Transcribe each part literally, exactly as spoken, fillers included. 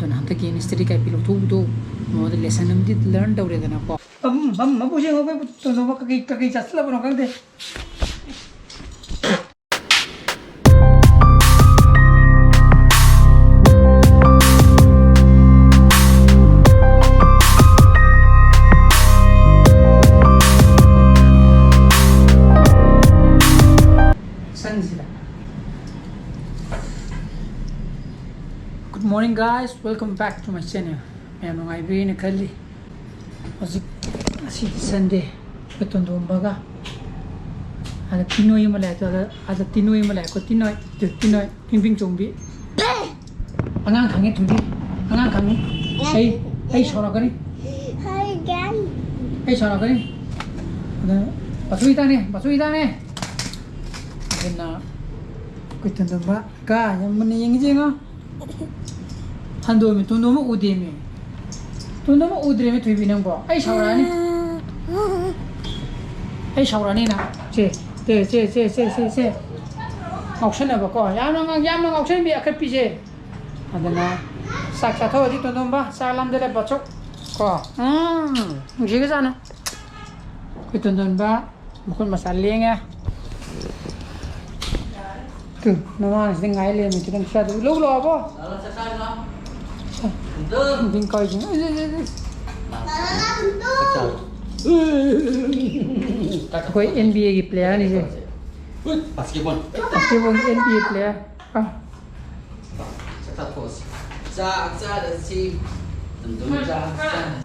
ꯑꯗꯨꯅ ꯍꯟꯗꯛꯀꯤ ꯑꯦꯅꯦꯁꯊꯦꯇꯤꯛ ꯀꯥꯏ ꯄꯤ ꯂꯧꯊꯣꯛꯎꯕꯗꯣ ꯃꯉꯣꯟꯗ ꯂꯦꯁꯟ ꯑꯃꯗꯤ ꯂꯔꯟ ꯇꯧꯔꯦꯗꯅꯀꯣ꯫ ꯃꯕꯨꯛꯁꯦ ꯌꯦꯡꯉꯣ, ꯑꯩꯈꯣꯏ ꯇꯣꯟꯗꯣꯟꯕ ꯀꯀꯩ ꯀꯀꯩ ꯆꯥꯁꯤꯜꯂꯕꯅꯣ ꯈꯪꯗꯦ꯫ ꯁꯟꯁꯤꯗ꯫ Good morning guys, welcome back to my channel. ꯃꯌꯥꯝ ꯅꯨꯡꯉꯥꯏꯕꯤꯔꯤꯅ ꯈꯜꯂꯤ꯫ ꯍꯧꯖꯤꯛ ꯉꯁꯤꯗꯤ ꯁꯟꯗꯦ꯫ ꯑꯩꯈꯣꯏ ꯇꯣꯟꯗꯣꯝꯕꯒ ꯑꯗ ꯇꯤꯅꯣꯏ ꯑꯃ ꯂꯩ, ꯑꯗ ꯑꯗ ꯇꯤꯅꯣꯏ ꯑꯃ ꯂꯩ꯫ ꯑꯩꯈꯣꯏ ꯇꯤꯅꯣꯏ, ꯇꯨ, ꯇꯤꯅꯣꯏ, ꯄꯤꯡ ꯄꯤꯡ ꯆꯣꯡꯕꯤ꯫ ꯑꯉꯥꯡ ꯈꯪꯉꯦ ꯊꯨꯗꯤ꯫ ꯑꯉꯥꯡ ꯈꯪꯉꯦ꯫ ꯑꯩ ꯑꯩ ꯁꯥꯎꯔꯛꯀꯅꯤ꯫ ꯑꯩ ꯁꯥꯎꯔꯛꯀꯅꯤ꯫ ꯑꯗ ꯕꯥꯆꯧ ꯍꯤꯗꯥꯛꯅꯦ, ꯕꯥꯆꯧ ꯍꯤꯗꯥꯛꯅꯦ꯫ ꯑꯗꯨꯅ ꯑꯩꯈꯣꯏ ꯇꯣꯟꯗꯣꯝꯕ ꯀꯥ ꯌꯥꯝ ꯃꯨꯟꯅ ꯌꯦꯡꯉꯤꯁꯦ ꯌꯦꯡꯉꯣ꯫ ꯍꯟꯗꯣꯝꯃꯤ, ꯇꯣꯟꯗꯣꯝꯕ ꯎꯗꯦꯃꯤ꯫ ꯇꯣꯟꯗꯣꯝꯕ ꯎꯗ꯭ꯔꯦꯃꯤ ꯊꯣꯏꯕꯤ ꯅꯪꯕꯣ꯫ ꯑꯩ ꯁꯥꯎꯔꯛꯑꯅꯤ꯫ ꯑꯩ ꯁꯥꯎꯔꯛꯑꯅꯤ ꯅꯪ꯫ ꯁꯦ, ꯁꯦ, ꯁꯦ꯫ ꯉꯥꯎꯁꯟꯅꯕꯀꯣ꯫ ꯌꯥꯝꯅ ꯉꯥꯎ-, ꯌꯥꯝꯅ ꯉꯥꯎꯁꯟꯕꯤ ꯑꯈꯠꯄꯤꯁꯦ꯫ ꯑꯗꯨꯅ ꯆꯥꯛ ꯆꯥꯊꯣꯛꯑꯗꯤ ꯇꯣꯟꯗꯣꯝꯕ, ꯆꯥꯛ ꯂꯥꯝꯗ ꯂꯩ ꯕꯥꯆꯧ꯫ ꯀꯣ꯫ ꯎꯝ, ꯅꯨꯡꯁꯤꯒꯖꯥꯠꯅꯤ꯫ ꯑꯩꯈꯣꯏ ꯇꯣꯟꯗꯣꯟꯕ ꯃꯈꯨꯠ ꯃꯁꯥ ꯂꯦꯡꯉꯦ꯫ ꯇꯨ, ꯅꯃꯥꯅ ꯁꯤꯗ ꯉꯥꯏ ꯂꯩꯔꯝꯃꯦ, ꯈꯤꯇꯪ ꯆꯥꯗ ꯂꯧ ꯂꯥꯛꯑꯕꯣ? ꯁꯤꯡ ꯀꯥꯏꯁꯤꯡ꯫ ꯑꯩꯈꯣꯏ ꯑꯦꯟ ꯕꯤ ꯑꯦꯒꯤ ꯄ꯭ꯂꯦꯌꯔꯅꯤꯁꯦ꯫ ꯕꯥꯁꯀꯦꯠꯕꯣꯜ꯫ ꯕꯥꯁꯀꯦꯠꯕꯣꯜꯒꯤ ꯑꯦꯟ ꯕꯤ ꯑꯦ ꯄ꯭ꯂꯦꯌꯔ꯫ ꯑꯥ꯫ ꯆꯥꯛ ꯆꯥꯊꯣꯛꯑꯁꯤ꯫ ꯆꯥꯛ ꯆꯥꯔꯁꯤ꯫ ꯑꯗꯨꯝ ꯆꯥꯛ ꯆꯥ-,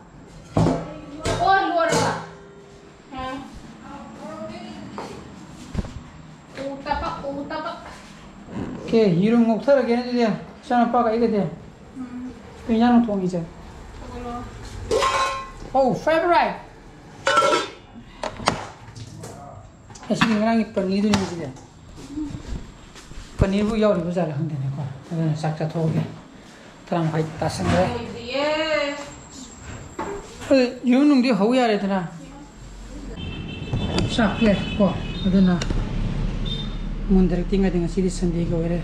ꯑꯣ, ꯂꯣꯏꯔꯕ? ꯎꯝ꯫ ꯎ ꯇꯄꯛ, ꯎ ꯇꯄꯛ꯫ ꯑꯣꯀꯦ, ꯌꯦꯔꯨꯝ ꯉꯧꯊꯔꯒꯦ ꯑꯗꯨꯗꯤ, ꯏꯆꯥꯅꯨꯄꯥꯒ ꯑꯩꯒꯗꯤ꯫ ꯎꯝ꯫ ꯀꯩ ꯏꯟꯖꯥꯡꯅꯣ ꯊꯣꯡꯉꯤꯁꯦ? ꯀꯩꯅꯣ꯫ ꯑꯧ, ꯐ꯭ꯔꯥꯏꯗ ꯔꯥꯏꯁ꯫ ꯑꯁꯤꯗꯤ ꯉꯔꯥꯡꯒꯤ ꯄꯅꯤꯔꯗꯨꯅꯤ ꯁꯤꯗꯤ꯫ ꯄꯅꯤꯔꯕꯨ ꯌꯥꯎꯔꯤꯕ ꯖꯥꯠꯂ ꯈꯪꯗꯦꯅꯦꯀꯣ꯫ ꯑꯗꯨꯅ ꯆꯥꯛ ꯆꯥꯊꯣꯛꯑꯒꯦ꯫ ꯇꯔꯥ ꯃꯈꯥꯏ ꯇꯥꯁꯟꯈ꯭ꯔꯦ꯫ ꯂꯣꯏꯗ꯭ꯔꯤꯌꯦ꯫ ꯑꯗꯨ ꯌꯦꯔꯨꯝ ꯅꯨꯡꯗꯤ ꯍꯧ ꯌꯥꯔꯦꯗꯅ꯫ ꯆꯥꯛꯁꯦ ꯀꯣ, ꯑꯗꯨꯅ ꯃꯨꯟꯗꯔꯛꯇ꯭ꯔꯤꯉꯩꯗ ꯉꯁꯤꯗꯤ ꯁꯟꯗꯦꯒꯤ ꯑꯣꯏꯔꯦ꯫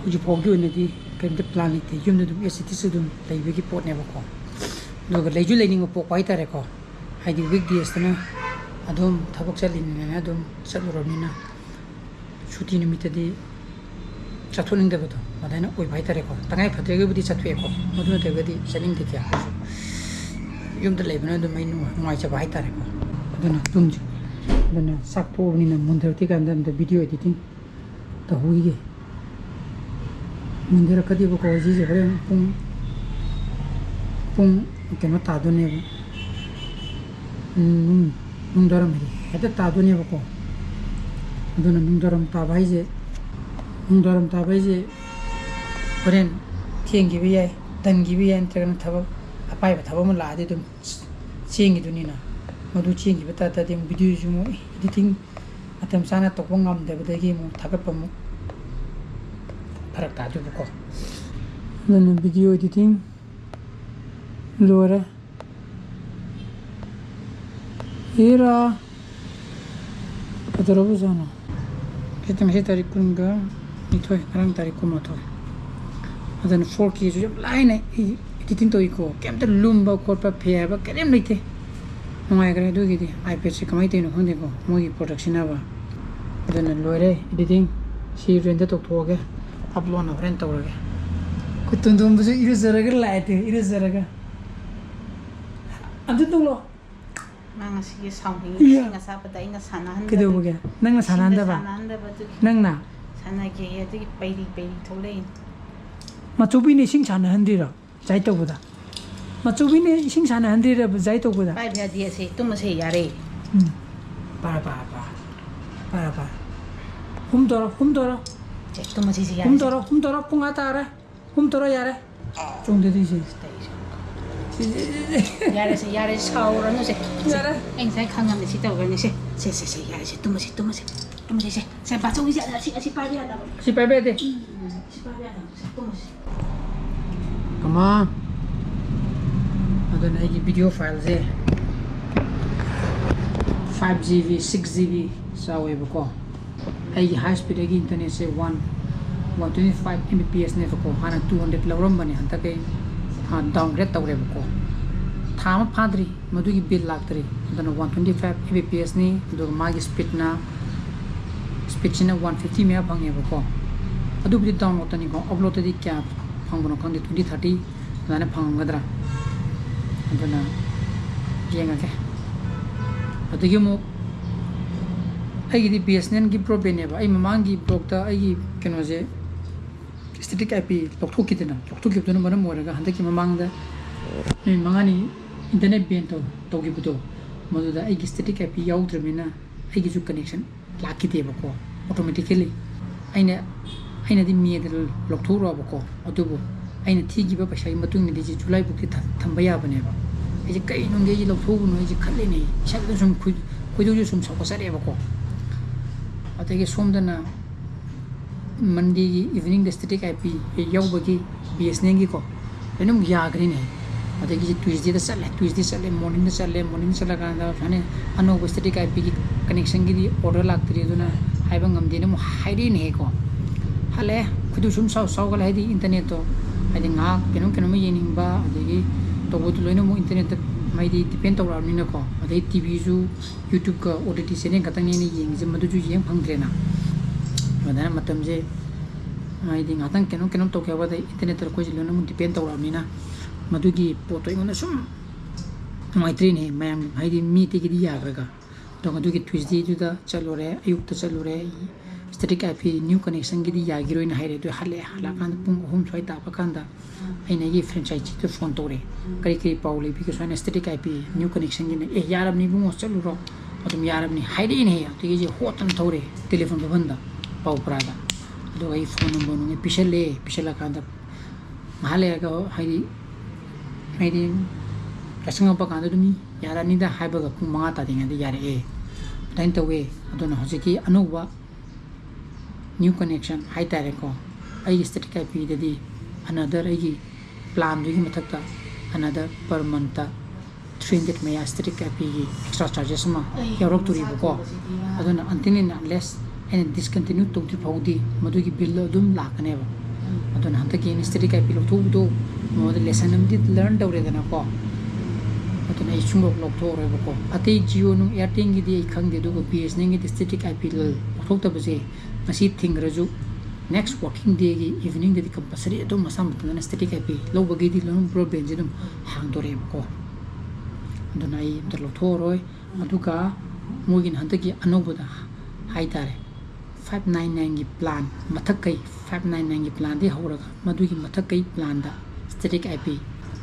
ꯍꯧꯖꯤꯛ ꯐꯥꯎꯒꯤ ꯑꯣꯏꯅꯗꯤ ꯀꯔꯤꯝꯇ ꯄ꯭ꯂꯥꯟ ꯂꯩꯇꯦ꯫ ꯌꯨꯝꯗ ꯑꯗꯨꯝ ꯑꯦꯁ ꯏꯠ ꯏꯁ ꯑꯗꯨꯝ ꯂꯩꯕꯒꯤ ꯄꯣꯠꯅꯦꯕꯀꯣ꯫ ꯑꯗꯨꯒ ꯂꯩꯁꯨ ꯂꯩꯅꯤꯡꯕ ꯄꯣꯛꯄ ꯍꯥꯏꯇꯥꯔꯦꯀꯣ꯫ ꯍꯥꯏꯗꯤ ꯋꯤꯛ ꯗꯦꯁꯇꯅ ꯑꯗꯨꯝ ꯊꯕꯛ ꯆꯠꯂꯤꯅꯦꯅ ꯑꯗꯨꯝ ꯆꯠꯂꯨꯔꯕꯅꯤꯅ, ꯁꯨꯇꯤ ꯅꯨꯃꯤꯠꯇꯗꯤ ꯆꯠꯊꯣꯛꯅꯤꯡꯗꯕꯗꯣ ꯑꯗꯨꯃꯥꯏꯅ ꯑꯣꯏꯕ ꯍꯥꯏꯇꯥꯔꯦꯀꯣ꯫ ꯇꯉꯥꯏ ꯐꯗ꯭ꯔꯒꯕꯨꯗꯤ ꯆꯠꯊꯣꯛꯑꯦꯀꯣ, ꯃꯗꯨ ꯅꯠꯇ꯭ꯔꯒꯗꯤ ꯆꯠꯅꯤꯡꯗꯦ ꯀꯌꯥ꯫ ꯌꯨꯝꯗ ꯂꯩꯕꯅ ꯑꯗꯨꯝ ꯑꯩ ꯅꯨꯡꯉꯥꯏ-, ꯅꯨꯡꯉꯥꯏꯖꯕ ꯍꯥꯏꯇꯥꯔꯦꯀꯣ꯫ ꯑꯗꯨꯅ ꯇꯨꯝꯁꯤ꯫ ꯑꯗꯨꯅ ꯆꯥꯛ ꯇꯣꯛꯑꯕꯅꯤꯅ ꯃꯨꯟꯊꯔꯛꯇ꯭ꯔꯤ ꯀꯥꯟꯗ ꯑꯝꯇ ꯚꯤꯗꯤꯑꯣ ꯑꯦꯗꯤꯇꯤꯡ ꯇꯧꯍꯧꯈꯤꯒꯦ꯫ ꯃꯨꯟꯊꯔꯛꯀꯗꯦꯕꯀꯣ ꯁꯤꯁꯦ ꯍꯣꯔꯦꯟ ꯄꯨꯡ, ꯄꯨꯡ ꯀꯩꯅꯣ ꯇꯥꯗꯣꯏꯅꯦꯕ꯫ ꯎꯝ, ꯅꯨꯡ-, ꯅꯨꯡꯗꯥꯡꯋꯥꯏꯔꯝ ꯍꯥꯏꯗꯤ ꯍꯦꯛꯇ ꯇꯥꯗꯣꯏꯅꯦꯕꯀꯣ꯫ ꯑꯗꯨꯅ ꯅꯨꯡꯗꯥꯡꯋꯥꯏꯔꯝ ꯇꯥꯕ ꯍꯥꯏꯁꯦ, ꯅꯨꯡꯗꯥꯡꯋꯥꯏꯔꯝ ꯇꯥꯕ ꯍꯥꯏꯁꯦ ꯍꯣꯔꯦꯟ ꯊꯦꯡꯈꯤꯕ ꯌꯥꯏ, ꯇꯟꯈꯤꯕ ꯌꯥꯏ, ꯅꯠꯇ꯭ꯔꯒꯅ ꯊꯕꯛ ꯑꯄꯥꯏꯕ ꯊꯕꯛ ꯑꯃ ꯂꯥꯛꯑꯗꯤ ꯑꯗꯨꯝ ꯆꯦꯟꯈꯤꯗꯣꯏꯅꯤꯅ꯫ ꯃꯗꯨ ꯆꯦꯟꯈꯤꯕ ꯇꯥꯔꯗꯤ ꯑꯃꯨꯛ ꯚꯤꯗꯤꯑꯣꯁꯨ ꯑꯃꯨꯛ ꯏꯗꯤꯇꯤꯡ ꯃꯇꯝ ꯆꯥꯅ ꯇꯧꯕ ꯉꯝꯗꯕꯗꯒꯤ ꯑꯃꯨꯛ ꯊꯥꯒꯠꯄ ꯑꯃꯨꯛ ꯐꯔꯛ ꯇꯥꯗꯣꯏꯕꯀꯣ꯫ ꯑꯗꯨꯅ ꯚꯤꯗꯤꯑꯣ ꯏꯗꯤꯇꯤꯡ ꯂꯣꯏꯔꯦ꯫ ꯍꯤꯔꯥ꯫ ꯀꯩꯗꯧꯔꯕꯖꯥꯠꯅꯣ? ꯉꯁꯤ, ꯉꯁꯤ ꯇꯥꯔꯤꯛ ꯀꯨꯟꯒ ꯅꯤꯊꯣꯏ, ꯉꯔꯥꯡ ꯇꯥꯔꯤꯛ ꯀꯨꯟꯃꯥꯊꯣꯏ꯫ ꯑꯗꯨꯅ ꯐꯣꯔ ꯀꯦꯁꯨ ꯌꯥꯝ ꯂꯥꯏꯅ ꯏ-, ꯏꯗꯤꯇꯤꯡ ꯇꯧꯏꯀꯣ꯫ ꯀꯩꯝꯇ ꯂꯨꯝꯕ ꯈꯣꯠꯄ ꯐꯤ ꯍꯥꯏꯕ ꯀꯔꯤꯝ ꯂꯩꯇꯦ꯫ ꯅꯨꯡꯉꯥꯏꯈ꯭ꯔꯦ ꯑꯗꯨꯒꯤꯗꯤ꯫ ꯑꯥꯏꯄꯦꯗꯁꯦ ꯀꯃꯥꯏꯅ ꯇꯧꯔꯤꯅꯣ ꯈꯪꯗꯦꯀꯣ, ꯃꯣꯏꯒꯤ ꯄ꯭ꯔꯣꯗꯛꯁꯤꯅꯕ꯫ ꯑꯗꯨꯅ ꯂꯣꯏꯔꯦ ꯏꯗꯤꯇꯤꯡ꯫ ꯁꯤ ꯔꯦꯟꯗ ꯇꯧꯊꯣꯛꯑꯒꯦ, ꯑꯞꯂꯣꯗꯅ ꯍꯣꯔꯦꯟ ꯇꯧꯔꯒꯦ꯫ ꯈꯨꯇꯣꯟꯗꯣꯝꯕꯁꯨ ꯏꯔꯨꯖꯔꯒ ꯂꯥꯛꯑꯦ ꯇꯨ, ꯏꯔꯨꯖꯔꯒ꯫ ꯑꯗꯨ ꯇꯧꯂꯣ꯫ ꯅꯪ ꯉꯁꯤꯒꯤ ꯁꯥꯎꯅꯤꯡꯉꯤ ꯏꯌꯥ꯫ ꯏꯁꯤꯡ ꯑꯁꯥꯕꯗ ꯑꯩꯅ ꯁꯥꯟꯅꯍꯟꯕꯗꯨ-, ꯀꯩꯗꯧꯕꯒꯦ? ꯅꯪꯅ ꯏꯁꯤꯡꯗ ꯁꯥꯟꯅꯍꯟꯗꯕ? ꯁꯥꯟꯅꯍꯟꯗꯕꯗꯨꯒꯤ ꯅꯪꯅ? ꯁꯥꯟꯅꯒꯦ ꯑꯗꯨꯒꯤ ꯄꯩꯔꯤ ꯄꯩꯔꯤ ꯊꯣꯛꯂꯛꯏꯅꯤ꯫ ꯃꯆꯧꯕꯤꯅ ꯏꯁꯤꯡ ꯁꯥꯟꯅꯍꯟꯗ꯭ꯔꯤꯔꯣ? ꯖꯥꯏ ꯇꯧꯕꯗ? ꯃꯆꯧꯕꯤꯅ ꯏꯁꯤꯡ ꯁꯥꯟꯅꯍꯟꯗ꯭ꯔꯤꯔꯕ ꯖꯥꯏ ꯇꯧꯕꯗ? ꯄꯥꯏꯕ ꯌꯥꯗꯦ ꯑꯁꯦ, ꯇꯨꯝꯃꯁꯦ ꯌꯥꯔꯦ꯫ ꯎꯝ꯫ ꯄꯥꯔ, ꯄꯥꯔ, ꯄꯥꯔ꯫ ꯄꯥꯔ, ꯄꯥꯔ꯫ ꯍꯨꯝ ꯇꯧꯔꯣ, ꯍꯨꯝ ꯇꯧꯔꯣ꯫ ꯁꯦ, ꯇꯨꯝꯃꯁꯤꯁꯦ ꯌꯥꯔꯦ꯫ ꯍꯨꯝ ꯇꯧꯔꯣ, ꯍꯨꯝ ꯇꯧꯔꯣ, ꯄꯨꯡ ꯑꯥ ꯇꯥꯔꯦ꯫ ꯍꯨꯝ ꯇꯧꯔꯣ ꯌꯥꯔꯦ꯫ ꯆꯣꯡꯗꯗꯣꯏꯁꯦ꯫ ꯁꯤ, ꯁꯤ, ꯁꯤ, ꯁꯤ꯫ ꯌꯥꯔꯦꯁꯦ, ꯌꯥꯔꯦ, ꯁꯥꯎꯔꯅꯨꯁꯦ꯫ ꯁꯦ, ꯌꯥꯔꯦ꯫ ꯑꯩ ꯉꯁꯥꯏ ꯈꯪꯉꯝꯅꯦ ꯁꯤ ꯇꯧꯒꯅꯤ꯫ ꯁꯦ, ꯁꯦ, ꯁꯦ, ꯁꯦ, ꯌꯥꯔꯦꯁꯦ, ꯇꯨꯝꯃꯁꯤ, ꯇꯨꯝꯃꯁꯤ, ꯇꯨꯝꯃꯁꯤ, ꯁꯦ, ꯁꯦ, ꯕꯥꯆꯧꯒꯤꯁꯦ, ꯑꯁꯤ, ꯑꯁꯤ ꯄꯥꯏꯕ ꯌꯥꯗꯕ꯫ ꯁꯤ ꯄꯥꯏꯕ ꯌꯥꯗꯦ꯫ ꯎꯝ, ꯁꯤ ꯄꯥꯏꯕ ꯌꯥꯗꯕ꯫ ꯁꯦ, ꯇꯨꯝꯃꯁꯤ꯫ ꯀꯃꯥ꯫ ꯑꯗꯨꯅ ꯑꯩꯒꯤ ꯚꯤꯗꯤꯑꯣ ꯐꯥꯏꯜꯁꯦ five G B, six G B ꯆꯥꯎꯋꯦꯕꯀꯣ꯫ ꯑꯩꯒꯤ high speed, ꯑꯩꯒꯤ internetꯁꯦ one, One twenty five Mbps ꯅꯦꯕꯀꯣ, ꯍꯥꯟꯅ two hundred ꯂꯧꯔꯝꯕꯅꯦ, ꯍꯟꯗꯛ ꯑꯩ downgrade ꯇꯧꯔꯦꯕꯀꯣ꯫ ꯊꯥ ꯑꯃ ꯐꯥꯗ꯭ꯔꯤ, ꯃꯗꯨꯒꯤ bill ꯂꯥꯛꯇ꯭ꯔꯤ꯫ ꯑꯗꯨꯅ one twenty five Mbps ꯅꯤ, ꯑꯗꯨꯒ ꯃꯥꯒꯤ speed ꯅ speed ꯁꯤꯅ one fifty ꯃꯌꯥ ꯐꯪꯉꯦꯕꯀꯣ꯫ ꯑꯗꯨꯕꯨꯗꯤ download ꯇꯅꯤꯀꯣ, upload ꯇꯗꯤ ꯀꯌꯥ ꯐꯪꯕꯅꯣ ꯈꯪꯗꯦ, twenty thirty ꯑꯗꯨꯃꯥꯏꯅ ꯐꯪꯉꯝꯒꯗ꯭ꯔꯥ꯫ ꯑꯗꯨꯅ ꯌꯦꯡꯉꯒꯦ꯫ ꯑꯗꯒꯤ ꯑꯃꯨꯛ ꯑꯩꯒꯤꯗꯤ BSNL ꯒꯤ broadband ꯅꯦꯕ꯫ ꯑꯩ ꯃꯃꯥꯡꯒꯤ vlog ꯇ ꯑꯩꯒꯤ ꯀꯩꯅꯣꯁꯦ, static IP ꯂꯧꯊꯣꯛꯈꯤꯗꯅ, ꯂꯧꯊꯣꯛꯈꯤꯕꯗꯨꯅ ꯃꯔꯝ ꯑꯣꯏꯔꯒ ꯍꯟꯗꯛꯀꯤ ꯃꯃꯥꯡꯗ ꯅꯨꯃꯤꯠ ꯃꯉꯥꯅꯤ internet ban ꯇꯧ-, ꯇꯧꯈꯤꯕꯗꯣ, ꯃꯗꯨꯗ ꯑꯩꯒꯤ static IP ꯌꯥꯎꯗ꯭ꯔꯕꯅꯤꯅ ꯑꯩꯒꯤꯁꯨ connection ꯂꯥꯛꯈꯤꯗꯦꯕꯀꯣ, automatically꯫ ꯑꯩꯅ, ꯑꯩꯅꯗꯤ May ꯗ ꯂꯧꯊꯣꯛꯎꯔꯕꯀꯣ, ꯑꯗꯨꯕꯨ ꯑꯩꯅ ꯊꯤꯈꯤꯕ ꯄꯩꯁꯥꯒꯤ ꯃꯇꯨꯡ ꯏꯟꯅꯗꯤ ꯁꯤ July ꯐꯥꯎꯗꯤ ꯊ-, ꯊꯝꯕ ꯌꯥꯕꯅꯦꯕ꯫ ꯑꯩꯁꯦ ꯀꯩꯅꯣꯒꯤ ꯑꯩꯁꯦ ꯂꯧꯊꯣꯛꯎꯕꯅꯣ ꯑꯩꯁꯦ ꯈꯜꯂꯤꯅꯦ, ꯏꯁꯥꯗ ꯁꯨꯝ ꯈꯣꯏ-, ꯈꯣꯏꯗꯧꯁꯦ ꯁꯨꯝ ꯁꯥꯎꯒꯠꯆꯔꯛꯑꯦꯕꯀꯣ꯫ ꯑꯗꯒꯤ ꯁꯣꯝꯗꯅ Monday ꯒꯤ evening ꯗ static IP ꯌꯧꯕꯒꯤ BSNL ꯒꯤꯀꯣ, ꯂꯣꯏꯅꯃꯛ ꯌꯥꯈ꯭ꯔꯦꯅꯦ꯫ ꯑꯗꯒꯤ Tuesday ꯗ ꯆꯠꯂꯦ, Tuesday ꯆꯠꯂꯦ, morning ꯗ ꯆꯠꯂꯦ, morning ꯆꯠꯂꯀꯥꯟꯗ ꯁꯨꯃꯥꯏꯅ ꯑꯅꯧꯕ static IP ꯒꯤ connection ꯒꯤꯗꯤ order ꯂꯥꯛꯇ꯭ꯔꯤ, ꯑꯗꯨꯅ ꯍꯥꯏꯕ ꯉꯝꯗꯦꯅ ꯑꯃꯨꯛ ꯍꯥꯏꯔꯛꯏꯅꯦꯀꯣ꯫ ꯍꯜꯂꯛꯑꯦ, ꯈꯣꯏꯗꯧ ꯁꯨꯝ ꯁꯥꯎ-, ꯁꯥꯎꯒꯠꯂꯦ, ꯍꯥꯏꯗꯤ internet ꯇꯣ, ꯍꯥꯏꯗꯤ ꯉꯥꯏꯍꯥꯛ ꯀꯩꯅꯣꯝ ꯀꯩꯅꯣꯝ ꯌꯦꯡꯅꯤꯡꯕ, ꯑꯗꯒꯤ ꯇꯧꯕꯗꯣ ꯂꯣꯏꯅꯃꯛ internet ꯇ ꯍꯥꯏꯗꯤ depend ꯇꯧꯔꯛꯑꯕꯅꯤꯅꯀꯣ꯫ ꯑꯗꯩ TV ꯁꯨ YouTube ꯀ OTT channel ꯈꯛꯇꯪꯅꯦ ꯑꯩꯅ ꯌꯦꯡꯉꯤꯁꯦ, ꯃꯗꯨꯁꯨ ꯌꯦꯡ ꯐꯪꯗ꯭ꯔꯦꯅ꯫ ꯑꯗꯨꯃꯥꯏꯅ ꯃꯇꯝꯁꯦ ꯍꯥꯏꯗꯤ ꯉꯥꯛꯇꯪ ꯀꯩꯅꯣꯝ ꯀꯩꯅꯣꯝ ꯇꯧꯒꯦ ꯍꯥꯏꯕꯗ internet ꯇ ꯑꯩꯈꯣꯏꯁꯦ ꯂꯣꯏꯅꯃꯛ depend ꯇꯧꯔꯛꯑꯕꯅꯤꯅ, ꯃꯗꯨꯒꯤ ꯄꯣꯠꯇꯣ ꯑꯩꯉꯣꯟꯗ ꯁꯨꯝ ꯅꯨꯡꯉꯥꯏꯇ꯭ꯔꯦꯅꯦ꯫ ꯃꯌꯥꯝ ꯍꯥꯏꯗꯤ ꯃꯤ ꯑꯇꯩꯒꯤꯗꯤ ꯌꯥꯈ꯭ꯔꯒ, ꯑꯗꯣ ꯑꯗꯨꯒꯤ Tuesday ꯗꯨꯗ ꯆꯠꯂꯨꯔꯦ, ꯑꯌꯨꯛꯇ ꯆꯠꯂꯨꯔꯦ꯫ Static IP new connection ꯒꯤꯗꯤ ꯌꯥꯈꯤꯔꯣꯏꯅ ꯍꯥꯏꯔꯦ꯫ ꯑꯗꯨ ꯍꯜꯂꯛꯑꯦ, ꯍꯜꯂꯛꯑꯀꯥꯟꯗ ꯄꯨꯡ ꯑꯍꯨꯝ ꯁ꯭ꯋꯥꯏ ꯇꯥꯕ ꯀꯥꯟꯗ ꯑꯩꯅ ꯑꯩꯒꯤ franchisee ꯗ phone ꯇꯧꯔꯦ, "ꯀꯔꯤ ꯀꯔꯤ ꯄꯥꯎ ꯂꯩꯕꯤꯒꯦ? ꯁꯨꯃꯥꯏꯅ static IP new connection ꯒꯤꯅ"꯫ "ꯑꯦ, ꯌꯥꯔꯕꯅꯤ ꯏꯕꯨꯡꯉꯣ, ꯆꯠꯂꯨꯔꯣ, ꯑꯗꯨꯝ ꯌꯥꯔꯕꯅꯤ" ꯍꯥꯏꯔꯛꯏꯅꯦꯍꯦ꯫ ꯑꯗꯨꯗꯒꯤ ꯑꯩꯁꯦ ꯍꯣꯠꯇꯅ ꯊꯧꯔꯦ telephone ꯕꯥꯕꯟꯗ, ꯄꯥꯎ ꯄꯨꯔꯥꯗ꯫ ꯑꯗꯨꯒ ꯑꯩ phone number ꯅꯨꯡꯉꯩ ꯄꯤꯁꯜꯂꯦ꯫ ꯄꯤꯁꯜꯂꯀꯥꯟꯗ ꯉꯥꯏꯍꯥꯛ ꯂꯩꯔꯒ ꯍꯥꯏꯗꯤ, ꯍꯥꯏꯗꯤ ꯌꯥꯆꯪꯉꯛꯄ ꯀꯥꯟꯗ ꯑꯗꯨꯝ ꯌꯥꯔꯅꯤꯗ ꯍꯥꯏꯕꯒ ꯄꯨꯡ ꯃꯉꯥ ꯇꯥꯗ꯭ꯔꯤꯉꯩꯗ ꯌꯥꯔꯛꯑꯦ꯫ ꯑꯗꯨꯃꯥꯏꯅ ꯇꯧꯋꯦ꯫ ꯑꯗꯨꯅ ꯍꯧꯖꯤꯛꯀꯤ ꯑꯅꯧꯕ new connection ꯍꯥꯏꯇꯥꯔꯦꯀꯣ, ꯑꯩꯒꯤ static IP ꯗꯗꯤ another, ꯑꯩꯒꯤ plan ꯗꯨꯒꯤ ꯃꯊꯛꯇ another per month ꯇ three hundred ꯃꯌꯥ static IP ꯒꯤ extra charges ꯑꯃ ꯑꯩ ꯌꯥꯎꯔꯛꯇꯣꯔꯤꯕꯀꯣ꯫ ꯃꯆꯥ ꯊꯣꯡꯕꯁꯤꯗꯤ ꯃꯥ ꯑꯗꯨꯅ until and unless ꯑꯩꯅ ꯗꯤꯁꯀꯟꯇꯤꯅ꯭ꯌꯨ ꯇꯧꯗ꯭ꯔꯤ ꯐꯥꯎꯗꯤ ꯃꯗꯨꯒꯤ ꯕꯤꯜꯗꯣ ꯑꯗꯨꯝ ꯂꯥꯛꯀꯅꯦꯕ꯫ ꯑꯗꯨꯅ ꯍꯟꯗꯛꯀꯤ ꯑꯦꯅꯦꯁꯊꯦꯇꯤꯛ ꯑꯥꯏ ꯄꯤ ꯂꯧꯊꯣꯛꯎꯕꯗꯣ ꯃꯉꯣꯟꯗ ꯂꯦꯁꯟ ꯑꯃꯗꯤ ꯂꯔꯟ ꯇꯧꯔꯦꯗꯅꯀꯣ꯫ ꯑꯗꯨꯅ ꯑꯩ ꯁꯨꯡꯂꯧ ꯂꯧꯊꯣꯛꯑꯔꯣꯏꯕꯀꯣ꯫ ꯑꯇꯩ ꯖꯤꯑꯣ ꯅꯨꯡ ꯑꯦꯌꯥꯔꯇꯦꯜꯒꯤꯗꯤ ꯑꯩ ꯈꯪꯗꯦ, ꯑꯗꯨꯒ B S and algae ꯑꯦꯅꯦꯁꯊꯦꯇꯤꯛ I P ꯂꯧꯊꯣꯛꯇꯕꯁꯦ ꯉꯁꯤ ꯊꯤꯡꯈ꯭ꯔꯁꯨ, ꯅꯦꯛꯁ ꯋꯥꯔꯀꯤꯡ ꯗꯦꯒꯤ ꯏꯚꯤꯅꯤꯡꯗꯗꯤ ꯀꯝꯄꯜꯁꯔꯤ ꯑꯗꯨꯝ ꯃꯁꯥ ꯃꯊꯟꯇ ꯑꯦꯅꯦꯁꯊꯦꯇꯤꯛ ꯑꯥꯏ ꯄꯤ ꯂꯧꯕꯒꯤꯗꯤ ꯑꯗꯨꯝ ꯕ꯭ꯔꯣꯗꯕꯦꯟꯁꯦ ꯑꯗꯨꯝ ꯍꯥꯡꯗꯣꯔꯛꯑꯦꯕꯀꯣ꯫ ꯑꯗꯨꯅ ꯑꯩ ꯑꯝꯇ ꯂꯧꯊꯣꯛꯑꯔꯣꯏ꯫ ꯑꯗꯨꯒ ꯃꯣꯏꯒꯤꯅ ꯍꯟꯗꯛꯀꯤ ꯑꯅꯧꯕꯗ ꯍꯥꯏꯇꯥꯔꯦ, ꯐꯥꯏꯚ ꯅꯥꯏꯟ ꯅꯥꯏꯟꯒꯤ ꯄ꯭ꯂꯥꯟ, ꯃꯊꯛꯀꯩ ꯐꯥꯏꯚ ꯅꯥꯏꯟ ꯅꯥꯏꯟꯒꯤ ꯄ꯭ꯂꯥꯟꯗꯒꯤ ꯍꯧꯔꯒ ꯃꯗꯨꯒꯤ ꯃꯊꯛꯀꯩ ꯄ꯭ꯂꯥꯟꯗ ꯑꯦꯅꯦꯁꯊꯦꯇꯤꯛ ꯑꯥꯏ ꯄꯤ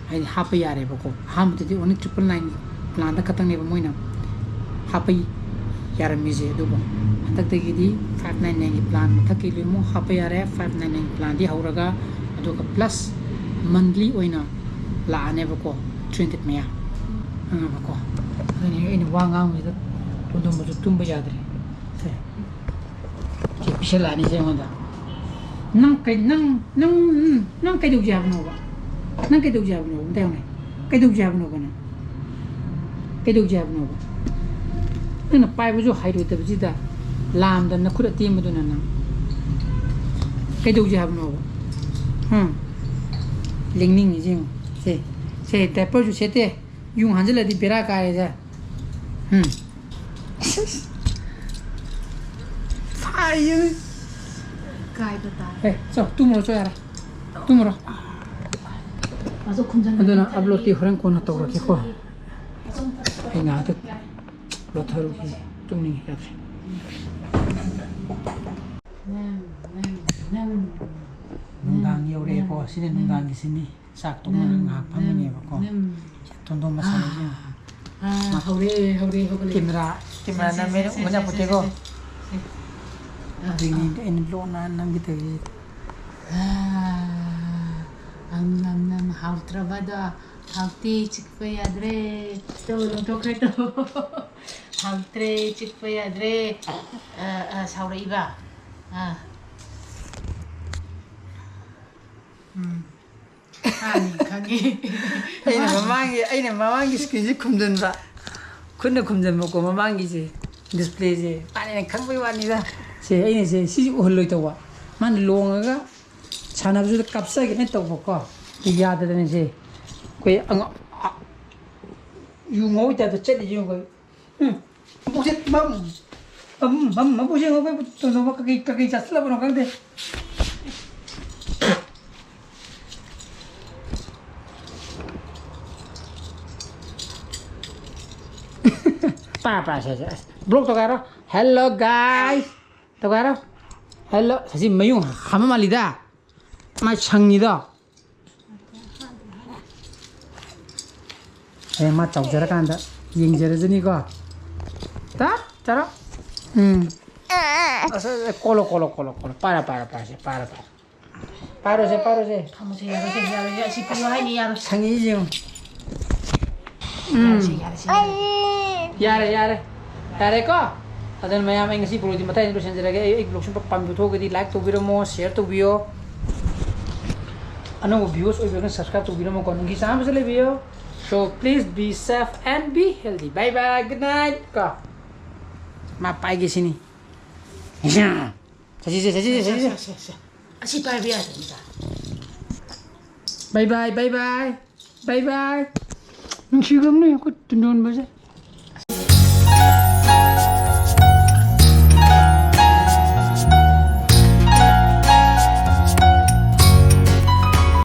ꯍꯥꯏꯗꯤ ꯍꯥꯞꯄ ꯌꯥꯔꯦꯕꯀꯣ꯫ ꯑꯍꯥꯟꯕꯗꯗꯤ ꯑꯣꯟꯂꯤ ꯇ꯭ꯔꯤꯄꯜ ꯅꯥꯏꯟ ꯄ꯭ꯂꯥꯟꯗ ꯈꯛꯇꯪꯅꯦꯕ ꯃꯣꯏꯅ ꯍꯥꯞꯄ ꯌꯥꯔꯝꯃꯤꯁꯦ, ꯑꯗꯨꯕꯨ ꯍꯟꯗꯛꯇꯒꯤꯗꯤ ꯐꯥꯏꯚ ꯅꯥꯏꯟ ꯅꯥꯏꯟꯒꯤ ꯄ꯭ꯂꯥꯟ ꯃꯊꯛꯀꯤ ꯂꯣꯏꯅꯃꯛ ꯍꯥꯞꯄ ꯌꯥꯔꯦ꯫ ꯐꯥꯏꯚ ꯅꯥꯏꯟ ꯅꯥꯏꯟ ꯄ꯭ꯂꯥꯟꯗꯒꯤ ꯍꯧꯔꯒ, ꯑꯗꯨꯒ ꯄ꯭ꯂꯁ ꯃꯟꯂꯤ ꯑꯣꯏꯅ ꯂꯥꯛꯑꯅꯦꯕꯀꯣ, ꯊ꯭ꯔꯤ ꯍꯟꯗ꯭ꯔꯦꯠ ꯃꯌꯥ꯫ ꯈꯪꯉꯕꯀꯣ? ꯑꯗꯨꯅꯤ ꯑꯩꯅ ꯋꯥ ꯉꯥꯡꯕꯁꯤꯗ ꯇꯣꯟꯗꯣꯟꯕꯁꯨ ꯇꯨꯝꯕ ꯌꯥꯗ꯭ꯔꯦ꯫ ꯁꯦ꯫ ꯁꯤ ꯄꯤꯁꯜꯂꯛꯑꯅꯤ ꯁꯤ ꯑꯩꯉꯣꯟꯗ꯫ ꯅꯪ ꯀꯩ-, ꯅꯪ, ꯅꯪ, ꯅꯪ ꯀꯩꯗꯧꯁꯦ ꯍꯥꯏꯕꯅꯣꯕ? ꯅꯪ ꯀꯩꯗꯧꯁꯦ ꯍꯥꯏꯕꯅꯣꯕ? ꯑꯝꯇ ꯌꯦꯡꯉꯨꯅꯦ꯫ ꯀꯩꯗꯧꯁꯦ ꯍꯥꯏꯕꯅꯣꯕ ꯅꯪ? ꯀꯩꯗꯧꯁꯦ ꯍꯥꯏꯕꯅꯣꯕ? ꯅꯪꯅ ꯄꯥꯏꯕꯁꯨ ꯍꯩꯔꯣꯏꯗꯕꯁꯤꯗ, ꯂꯥꯝꯗ ꯅꯈꯨꯠ ꯑꯇꯦꯟꯕꯗꯨꯅ ꯅꯪ ꯀꯩꯗꯧꯁꯦ ꯍꯥꯏꯕꯅꯣꯕ? ꯍꯝ? ꯂꯦꯡꯅꯤꯡꯉꯤꯁꯦ ꯌꯦꯡꯉꯨ꯫ ꯁꯦ, ꯁꯦ, ꯗꯥꯏꯄꯔꯁꯨ ꯁꯦꯠꯇꯦ꯫ ꯌꯨꯡ ꯍꯥꯟꯖꯤꯜꯂꯗꯤ ꯕꯦꯔꯥ ꯀꯥꯔꯦꯗ꯫ ꯎꯝ꯫ ꯐꯥꯏꯌꯦ꯫ ꯀꯥꯏꯕ ꯇꯥꯔꯦ꯫ ꯑꯦ, ꯆꯣ, ꯇꯨꯝꯃꯨꯔꯣ, ꯆꯣ, ꯌꯥꯔꯦ꯫ ꯇꯨꯝꯃꯨꯔꯣ꯫ ꯃꯥꯁꯨ ꯈꯨꯝꯖꯟ-, ꯑꯗꯨꯅ ꯑꯞꯂꯣꯗꯇꯤ ꯍꯣꯔꯦꯟ ꯀꯣꯟꯅ ꯇꯧꯔꯒꯦꯀꯣ꯫ ꯑꯩ ꯉꯥꯏꯍꯥꯛꯇ ꯂꯣꯠꯊꯔꯨꯈꯤꯒꯦ꯫ ꯇꯨꯝꯅꯤꯡꯉꯦ, ꯌꯥꯗ꯭ꯔꯦ꯫ ꯅꯪ, ꯅꯪ, ꯅꯪ, ꯅꯨꯡꯗꯥꯡ ꯌꯧꯔꯛꯑꯦꯀꯣ꯫ ꯁꯤꯅ ꯅꯨꯡꯗꯥꯡꯒꯤꯁꯤꯅꯤ꯫ ꯆꯥꯛ ꯇꯣꯛꯅꯔꯒ ꯉꯥꯏꯍꯥꯛ ꯐꯝꯃꯤꯅꯦꯕꯀꯣ꯫ ꯁꯤ ꯇꯣꯟꯗꯣꯟ ꯃꯁꯥꯟꯅꯁꯦ ꯌꯦꯡꯉꯣ꯫ ꯑꯥ, ꯃꯥ ꯍꯧꯔꯦ, ꯍꯧꯔꯦ, ꯍꯧꯒꯠꯂꯦ꯫ ꯀꯦꯃꯦꯔꯥ, ꯀꯦꯃꯦꯔꯥ ꯁꯦ, ꯁꯦ, ꯅꯝꯃꯦ, ꯁꯦ, ꯁꯦ, ꯎꯅ ꯁꯦ, ꯁꯦ, ꯄꯣꯠꯇꯦꯀꯣ꯫ ꯁꯦ, ꯁꯦ꯫ ꯑꯥ, ꯑꯗꯨꯏꯅꯦ ꯑꯥ꯫ ꯑꯩꯅ ꯂꯣꯟꯅ ꯅꯝꯒꯦ ꯇꯧꯔꯤꯁꯦ꯫ ꯑꯥ, ꯑꯝ, ꯅꯝ, ꯅꯝ, ꯍꯥꯎꯇ꯭ꯔꯕꯗꯣ꯫ ꯍꯥꯎꯇꯦ, ꯆꯤꯛꯄ ꯌꯥꯗ꯭ꯔꯦ꯫ ꯇꯣ, ꯂꯧꯊꯣꯛꯈ꯭ꯔꯦ, ꯇꯣ꯫ ꯍꯥꯎꯇ꯭ꯔꯦ, ꯆꯤꯛꯄ ꯌꯥꯗ꯭ꯔꯦ꯫ ꯑꯥ, ꯑꯥ, ꯁꯥꯎꯔꯛꯏꯕ? ꯑꯥ꯫ ꯎꯝ꯫ ꯃꯥꯅꯤ, ꯈꯪꯉꯤ꯫ ꯑꯩꯅ ꯃꯃꯥꯡꯒꯤ, ꯑꯩꯅ ꯃꯃꯥꯡꯒꯤ ꯁ꯭ꯀ꯭ꯔꯤꯟꯁꯦ ꯈꯨꯝꯖꯤꯟꯕ, ꯈꯨꯠꯅ ꯈꯨꯝꯖꯤꯟꯕꯀꯣ, ꯃꯃꯥꯡꯒꯤꯁꯦ, ꯗꯤꯁꯄ꯭ꯂꯦꯁꯦ꯫ ꯃꯥꯅꯦꯅ ꯈꯪꯕꯩ ꯋꯥꯅꯤꯗ꯫ ꯁꯦ, ꯑꯩꯅ ꯁꯦ, ꯁꯤꯁꯦ ꯎꯍꯜꯂꯣꯏ ꯇꯧꯕ꯫ ꯃꯥꯅ ꯂꯣꯡꯉꯒ ꯁꯥꯟꯅꯕꯁꯤꯗ ꯀꯥꯞꯆꯒꯦꯅ ꯇꯧꯕꯀꯣ꯫ ꯌꯥꯗꯗꯅ ꯁꯦ, ꯑꯩꯈꯣꯏ ꯑꯉ-, ꯑ-, ꯌꯨ ꯉꯧꯕꯩ ꯇꯥꯏꯞꯇ ꯆꯠꯂꯤꯁꯦ ꯌꯦꯡꯉꯨ ꯑꯩꯈꯣꯏ꯫ ꯎꯝ, ꯃꯕꯨꯛꯁꯦ, ꯃꯝ-, ꯃꯝ-, ꯃꯝ-, ꯃꯕꯨꯛꯁꯦ ꯌꯦꯡꯉꯨ ꯑꯩꯈꯣꯏ ꯇꯣꯟꯗꯣꯟꯕ ꯀꯩꯀꯩ, ꯀꯩꯀꯩ ꯆꯥꯁꯤꯜꯂꯕꯅꯣ ꯈꯪꯗꯦ꯫ ꯄꯥ, ꯄꯥ, ꯁꯦ, ꯁꯦ, ꯑꯁ, block ꯇꯧꯒꯥꯏꯔꯣ꯫ Hello guys꯫ ꯇꯧꯒꯥꯏꯔꯣ꯫ Hello꯫ ꯁꯤ ꯃꯌꯨꯡ ꯍꯥꯝꯕ ꯃꯥꯜꯂꯤꯗ꯫ ꯃꯥ ꯁꯪꯉꯤꯗꯣ꯫ ꯍꯌꯦꯡ ꯃꯥ ꯆꯥꯎꯖꯔꯀꯥꯟꯗ ꯌꯦꯡꯖꯔꯖꯅꯤꯀꯣ꯫ ꯇ, ꯆꯥꯔꯣ꯫ ꯎꯝ꯫ ꯑꯁ, ꯑꯁ, ꯀꯣꯜꯂꯣ, ꯀꯣꯜꯂꯣ, ꯀꯣꯜꯂꯣ, ꯀꯣꯜꯂꯣ꯫ ꯄꯥꯏꯔꯣ, ꯄꯥꯏꯔꯣ, ꯄꯥꯏꯔꯣꯁꯦ, ꯄꯥꯏꯔꯣ, ꯄꯥꯏꯔꯣ꯫ ꯄꯥꯏꯔꯣꯁꯦ, ꯄꯥꯏꯔꯣꯁꯦ꯫ ꯊꯝꯃꯣꯁꯦ, ꯌꯥꯔꯣꯏꯁꯦ, ꯌꯥꯔꯣꯏꯁꯦ, ꯑꯁꯤ ꯄꯤꯌꯨ ꯍꯥꯏꯅꯤ, ꯌꯥꯔꯣꯏ꯫ ꯁꯪꯉꯤ ꯌꯦꯡꯉꯨ꯫ ꯎꯝ꯫ ꯌꯥꯔꯦꯁꯦ, ꯌꯥꯔꯦꯁꯦ, ꯌꯥꯔꯦ꯫ ꯌꯥꯔꯦ, ꯌꯥꯔꯦ꯫ ꯌꯥꯔꯦꯀꯣ? ꯑꯗꯨꯅ ꯃꯌꯥꯝ, ꯑꯩ ꯉꯁꯤ vlogꯗꯤ ꯃꯇꯥꯡ ꯑꯁꯤꯗ ꯂꯣꯏꯁꯤꯟꯖꯔꯒꯦ꯫ ꯑꯩ, ꯑꯩ vlog ꯁꯨꯝ ꯄꯥꯝꯕꯤꯕ ꯊꯣꯛꯑꯒꯗꯤ like ꯇꯧꯕꯤꯔꯝꯃꯣ, share ꯇꯧꯕꯤꯌꯣ꯫ ꯑꯅꯧꯕ viewers ꯑꯣꯏꯕꯤꯔꯒꯅ subscribe ꯇꯧꯕꯤꯔꯝꯃꯣꯀꯣ꯫ ꯅꯨꯡꯒꯤ ꯆꯥꯝꯃꯁꯨ ꯂꯩꯕꯤꯌꯣ꯫ So please be safe and be healthy. Bye bye, good night ꯀꯣ꯫ ꯃꯥ ꯄꯥꯏꯒꯦ ꯁꯤꯅꯤ꯫ ꯆꯠꯁꯤꯁꯦ, ꯆꯠꯁꯤꯁꯦ, ꯆꯠꯁꯤꯁꯦ꯫ ꯁꯦ, ꯁꯦ, ꯁꯦ꯫ ꯑꯁꯤ ꯄꯥꯏꯕ ꯌꯥꯗꯕꯅꯤꯗ꯫ Bye bye, bye bye, bye bye꯫ ꯅꯨꯡꯁꯤꯈ꯭ꯔꯕꯅꯦ ꯑꯩꯈꯣꯏ ꯇꯨꯟꯗꯣꯟꯕꯁꯦ꯫